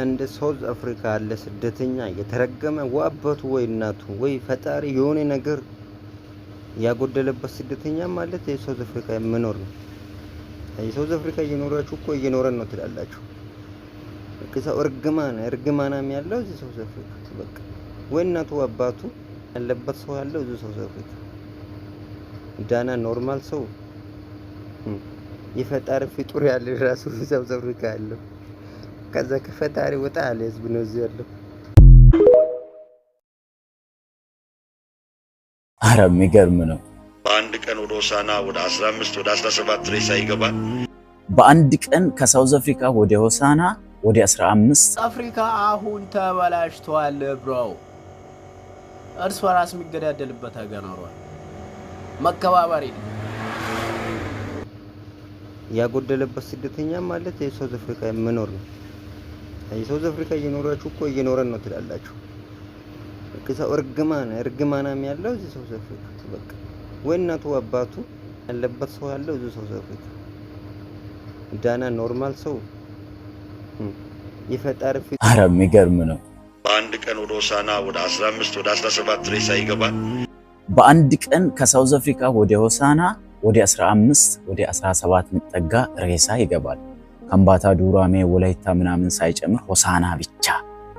እንደ South Africa ያለ ስደተኛ የተረገመ ወይ አባቱ ወይ እናቱ ወይ ፈጣሪ የሆነ ነገር ያጎደለበት ስደተኛ ማለት የ South Africa መኖር ነው። የ South Africa እየኖራችሁ እኮ እየኖረን ነው ትላላችሁ። ሰው እርግማን እርግማናም ያለው እዚህ South Africa፣ በቃ ወይ እናቱ አባቱ ያለበት ሰው ያለው እዚህ South Africa፣ ዳና normal ሰው የፈጣሪ ፍጡር ያለ ራሱ South Africa ያለው፣ ከዛ ከፈጣሪ ወጣ ያለ ህዝብ ነው እዚህ ያለው። አረ የሚገርም ነው። በአንድ ቀን ወደ ሆሳና ወደ 15 ወደ 17 ሬሳ ይገባል። በአንድ ቀን ከ South Africa ወደ ሆሳና ወደ 15 አፍሪካ አሁን ተበላሽቷል bro። እርስ በራስ የሚገዳደልበት ሀገር ኖሯል። መከባበር የለም። ያጎደለበት ስደተኛ ማለት የ South Africa መኖር ነው። የ South Africa እየኖራችሁ እኮ እየኖረን ነው ትላላችሁ። ሰው እርግማን እርግማናም ያለው እዚህ South Africa፣ በቃ ወይ እናቱ አባቱ ያለበት ሰው ያለው እዚህ South Africa፣ ዳና normal ሰው የፈጣሪ ፍጡር አረ የሚገርም ነው። በአንድ ቀን ወደ ሆሳና ወደ 15 ወደ 17 ሬሳ ይገባል። በአንድ ቀን ከ South Africa ወደ ሆሳና ወደ 15 ወደ 17 የሚጠጋ ሬሳ ይገባል። ከምባታ፣ ዱራሜ፣ ወላይታ ምናምን ሳይጨምር ሆሳና ብቻ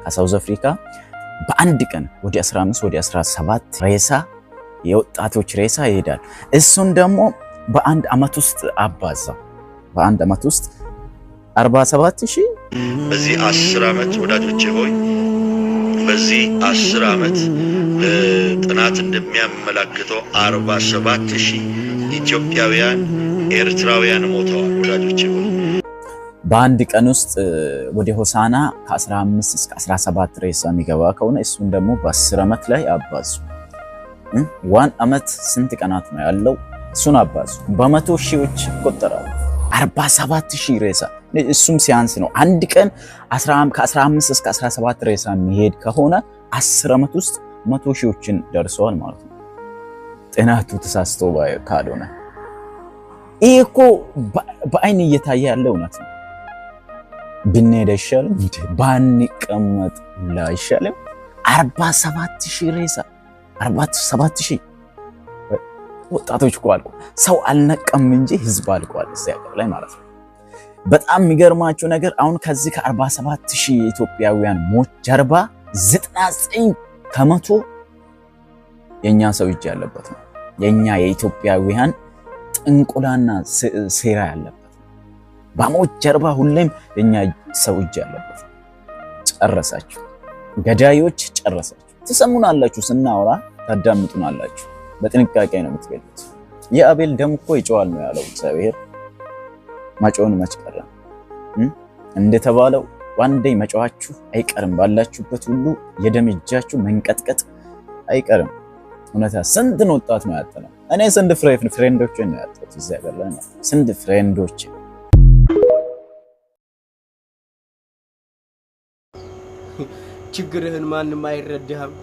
ከ South Africa በአንድ ቀን ወደ 15 ወደ 17 ሬሳ፣ የወጣቶች ሬሳ ይሄዳል። እሱን ደግሞ በአንድ አመት ውስጥ አባዛው። በአንድ አመት ውስጥ 47 ሺህ። በዚህ 10 ዓመት ወዳጆቼ ሆይ፣ በዚህ 10 ዓመት ጥናት እንደሚያመላክተው 47 ሺህ ኢትዮጵያውያን ኤርትራውያን ሞተዋል። ወዳጆቼ ሆይ፣ በአንድ ቀን ውስጥ ወደ ሆሳና ከ15 እስከ 17 ሬሳ የሚገባ ከሆነ እሱን ደግሞ በ10 ዓመት ላይ አባዙ። One አመት ስንት ቀናት ነው ያለው? እሱን አባዙ። በመቶ ሺዎች ይቆጠራሉ። 47 ሺህ ሬሳ፣ እሱም ሲያንስ ነው። አንድ ቀን ከ15 እስከ 17 ሬሳ የሚሄድ ከሆነ 10 ዓመት ውስጥ መቶ ሺዎችን ደርሰዋል ማለት ነው። ጥናቱ ተሳስቶ ካልሆነ ይህ እኮ በአይን እየታየ ያለ እውነት ነው። ብንሄድ አይሻልም? ባንቀመጥ አይሻልም? 47 ሺህ ሬሳ፣ 47 ሺህ ወጣቶች እኮ አልቋል። ሰው አልነቀም እንጂ ህዝብ አልቋል እዚህ ሀገር ላይ ማለት ነው። በጣም የሚገርማችሁ ነገር አሁን ከዚህ ከ47 ሺህ የኢትዮጵያውያን ሞት ጀርባ 99% የኛ ሰው እጅ ያለበት ነው። የኛ የኢትዮጵያውያን ጥንቁላና ሴራ ያለበት ነው። በሞት ጀርባ ሁሌም የኛ ሰው እጅ ያለበት ነው። ጨረሳችሁ፣ ገዳዮች ጨረሳችሁ። ትሰሙናላችሁ፣ ስናወራ ታዳምጡናላችሁ። በጥንቃቄ ነው የምትገሉት። የአቤል ደም እኮ ይጮሃል ነው ያለው እግዚአብሔር። መጮሁን መች ቀረ? እንደተባለው one day መጮሃችሁ አይቀርም። ባላችሁበት ሁሉ የደም እጃችሁ መንቀጥቀጥ አይቀርም። እውነታ ስንትን ወጣት ነው ያጣነው። እኔ ስንት friend ኦች ነው ያጣሁት እዚህ ሀገር ላይ ማለት፣ ስንት friend ኦች። ችግርህን ማንም አይረዳህም።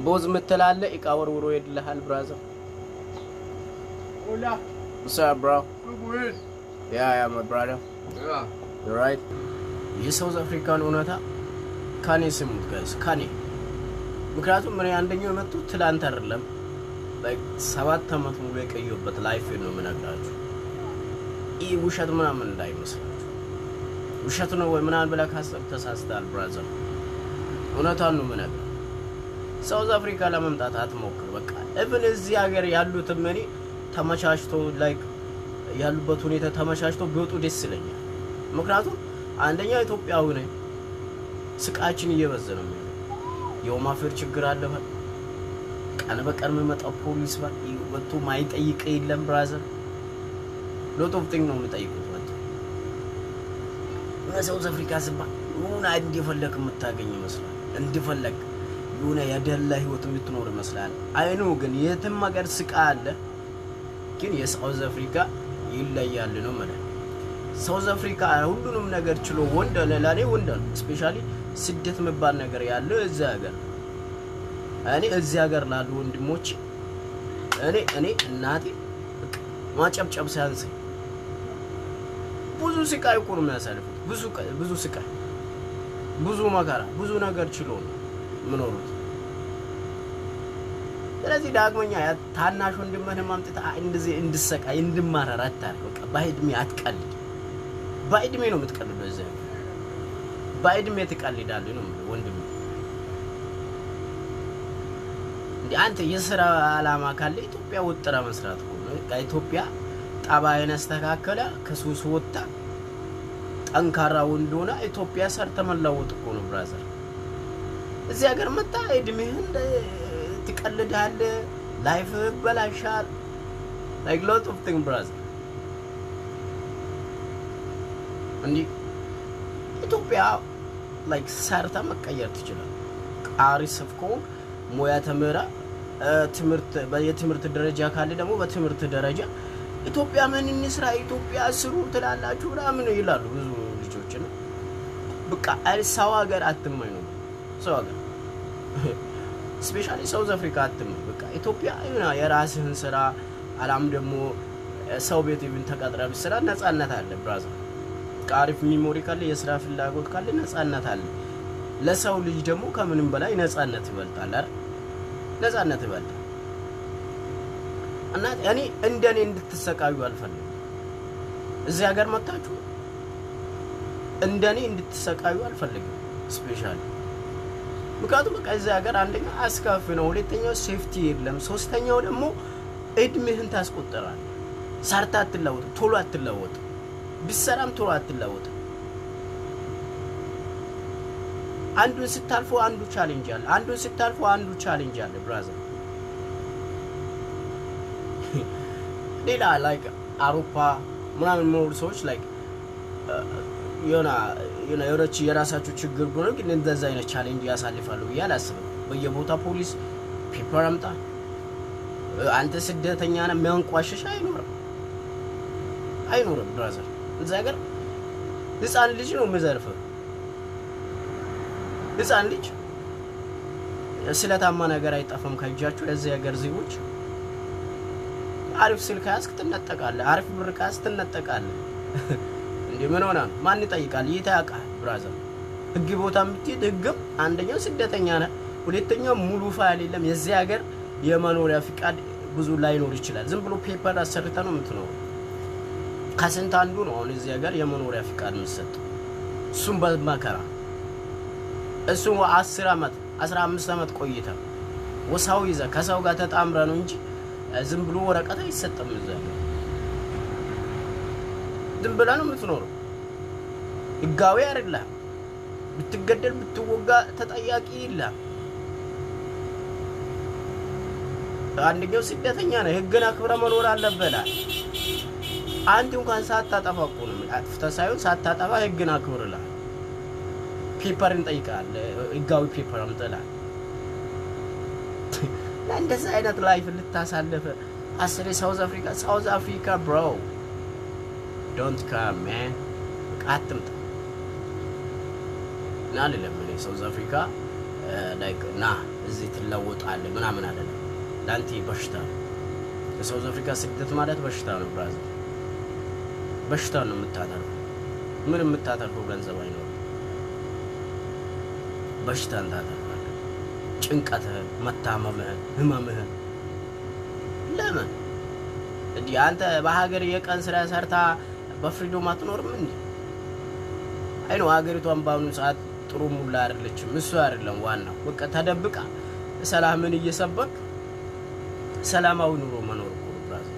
ቦዝ ምትላለ እቃ ወርውሮ ይሄድልሃል። Brother. Hola. What's up, bro? Good. Yeah, my brother. You right? የ South Africa ን እውነታ ካኔ ስሙት guys፣ ካኔ። ምክንያቱም እኔ አንደኛው የመጡት ትላንት አይደለም፣ like 7 አመት ሙሉ የቆየሁበት life ነው የምነግራችሁ። ይህ ውሸት ምናምን እንዳይመስላችሁ። ውሸት ነው ወይ ምናምን ብለህ ካሰብክ ተሳስተሃል brother። እውነቷን ነው የምነግርህ። South Africa ለመምጣት አትሞክር። በቃ even እዚህ ሀገር ያሉትም እኔ ተመቻችቶ like ያሉበት ሁኔታ ተመቻችቶ ቢወጡ ደስ ይለኛል። ምክንያቱም አንደኛ ኢትዮጵያዊ ነኝ፣ ስቃችን እየበዛ ነው የሚሄደው። የ Home Affairs ችግር አለ። ቀን በቀን የሚመጣው ፖሊስ መጥቶ ማይጠይቅ የለም brother። Lot of thing ነው የሚጠይቁት መጥቶ። እና South Africa ስባል የሆነ እንደፈለግ የምታገኝ ይመስላል፣ እንደፈለግ የሆነ የደላ ህይወት የምትኖር ይመስላል። I know ግን የትም ሀገር ስቃ አለ፣ ግን የ South Africa ይለያል ነው የምልህ። South Africa ሁሉንም ነገር ችሎ ወንድ ለእኔ ወንድ ነው። Especially ስደት የሚባል ነገር ያለው እዚህ ሀገር፣ እኔ እዚህ ሀገር ላሉ ወንድሞች እኔ እናቴ ማጨብጨብ ሲያንሰኝ፣ ብዙ ስቃይ እኮ ነው የሚያሳልፉት። ብዙ ብዙ ስቃይ። ብዙ መከራ፣ ብዙ ነገር ችሎ ነው የምኖሩት። ስለዚህ ዳግመኛ ታናሽ ወንድምህን አምጥተህ እንደዚህ እንድሰቃይ እንድማረር አታርግ። በቃ በእድሜ አትቀልድ። በእድሜ ነው የምትቀልደው። እዚህ በእድሜ ትቀልዳለህ ነው የምልህ ወንድሜ። እንደ አንተ የስራ አላማ ካለ ኢትዮጵያ ወጥራ መስራት እኮ ነው። ኢትዮጵያ ጠባይን አስተካከለ፣ ከሱስ ወጣ፣ ጠንካራ ወንድ ሆነ ኢትዮጵያ ሰርተ መለወጥ እኮ ነው brother። እዚህ ሀገር መጣ እድሜህን ትቀልዳለህ፣ life ይበላሻል። Like lot of thing, brother። እንዲህ ኢትዮጵያ like ሰርተ መቀየር ትችላለህ። አሪፍ ከሆንክ ሙያ ተምረህ ትምህርት የትምህርት ደረጃ ካለ ደግሞ በትምህርት ደረጃ ኢትዮጵያ ምን እንስራ ኢትዮጵያ ስሩ ትላላችሁ ምናምን ይላሉ ብዙ ልጆች። እና በቃ ሰው ሀገር አትመኝ ነው፣ ሰው ሀገር especially South Africa አትመኝ። በቃ ኢትዮጵያ የራስህን ስራ አላም ደግሞ ሰው ቤት even ተቀጥረህ ብትሰራ ነፃነት አለ brother። አሪፍ memory ካለ፣ የስራ ፍላጎት ካለ ነፃነት አለ። ለሰው ልጅ ደግሞ ከምንም በላይ ነፃነት ይበልጣል አይደል? ነፃነት ይበልጣል። እና እኔ እንደኔ እንድትሰቃዩ አልፈልግም። እዚህ ሀገር መጣችሁ እንደኔ እንድትሰቃዩ አልፈልግም። Especially ምክንያቱም በቃ እዚህ ሀገር አንደኛ አስከፊ ነው፣ ሁለተኛው safety የለም፣ ሶስተኛው ደግሞ እድሜህን ታስቆጥራለህ። ሰርተህ አትለወጥም፣ ቶሎ አትለወጥም፣ ቢሰራም ቶሎ አትለወጥም። አንዱን ስታልፎ አንዱ challenge አለ፣ አንዱን ስታልፎ አንዱ challenge አለ brother። ሌላ like አውሮፓ ምናምን የሚኖሩ ሰዎች like የሆነች የራሳቸው ችግር ቢሆን ግን እንደዛ አይነት challenge ያሳልፋሉ ብዬ አላስብም። በየቦታ ፖሊስ paper አምጣ፣ አንተ ስደተኛ ነህ የሚያንቋሽሽ አይኖርም አይኖርም brother። እዛ ሀገር ህፃን ልጅ ነው የሚዘርፍህ። ህፃን ልጅ ስለታማ ነገር አይጠፋም ከእጃቸው። የዚህ ሀገር ዜጎች አሪፍ ስልክ ያዝክ ትነጠቃለህ፣ አሪፍ ብር ከያዝክ ትነጠቃለህ። እንዴ ምን ሆነ ነው? ማን ይጠይቃል? ይህ ታውቃለህ brother። ህግ ቦታ የምትሄድ ህግም አንደኛው ስደተኛ ነህ፣ ሁለተኛው ሙሉ ፋይል የለም። የዚህ ሀገር የመኖሪያ ፍቃድ ብዙ ላይኖር ይችላል። ዝም ብሎ paper አሰርተህ ነው የምትኖረው። ከስንት አንዱ ነው አሁን እዚህ ሀገር የመኖሪያ ፍቃድ የምትሰጠው፣ እሱም በመከራ እሱም 10 ዓመት 15 ዓመት ቆይተህ ወሳው ይዘህ ከሰው ጋር ተጣምረህ ነው እንጂ ዝም ብሎ ወረቀት አይሰጥም። እዛ ዝም ብለህ ነው የምትኖረው። ህጋዊ አይደለም። ብትገደል ብትወጋ ተጠያቂ የለም። አንደኛው ስደተኛ ነህ፣ ህግን አክብረህ መኖር አለብህ። አንተ እንኳን ሳታጠፋ እኮ ነው፣ አጥፍተህ ሳይሆን ሳታጠፋ ህግን አክብር እልሀለሁ። Paper እንጠይቃለን፣ ህጋዊ paper አምጥተህ ለእንደዚህ አይነት life ልታሳልፍ አስሬ South Africa South Africa bro don't come man፣ አትምጣ እና አልልም እኔ South Africa like ና እዚህ ትለወጣለህ ምናምን አይደለም። ለአንተ በሽታ ነው። የ South Africa ስደት ማለት በሽታ ነው brother፣ በሽታ ነው የምታተርፈው። ምን የምታተርፈው ገንዘብ አይኖርም። በሽታን ታተርፋለህ። ጭንቀትህን፣ መታመምህን፣ ህመምህን ለምን እንዲህ አንተ በሀገር የቀን ስራ ሰርታ በ freedom አትኖርም እንዴ? አይ ነው ሀገሪቷን በአሁኑ ሰዓት ጥሩ ሙላ አይደለችም። እሱ አይደለም ዋናው። በቃ ተደብቃ ሰላምን እየሰበክ ሰላማዊ ኑሮ መኖር እኮ ነው brother።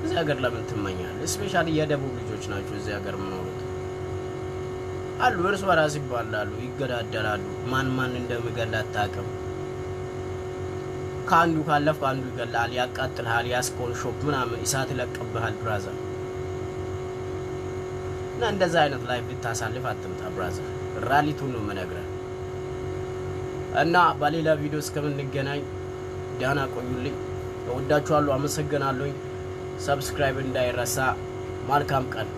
እዚህ ሀገር ለምን ትመኛለህ? Especially የደቡብ ልጆች ናቸው እዚህ ሀገር የምኖሩት አሉ። እርስ በራስ ይባላሉ፣ ይገዳደላሉ። ማን ማን እንደሚገል አታውቅም። ከአንዱ ካለፍክ አንዱ ይገላል፣ ያቃጥልሃል፣ ያስኮን shop ምናምን እሳት ይለቅብሃል brother። እና እንደዛ አይነት life ልታሳልፍ አትምጣ brother። Reality ውን ነው የምነግርህ። እና በሌላ ቪዲዮ እስከምንገናኝ ደህና ቆዩልኝ። እወዳችኋለሁ። አመሰግናለሁኝ። Subscribe እንዳይረሳ። መልካም ቀን።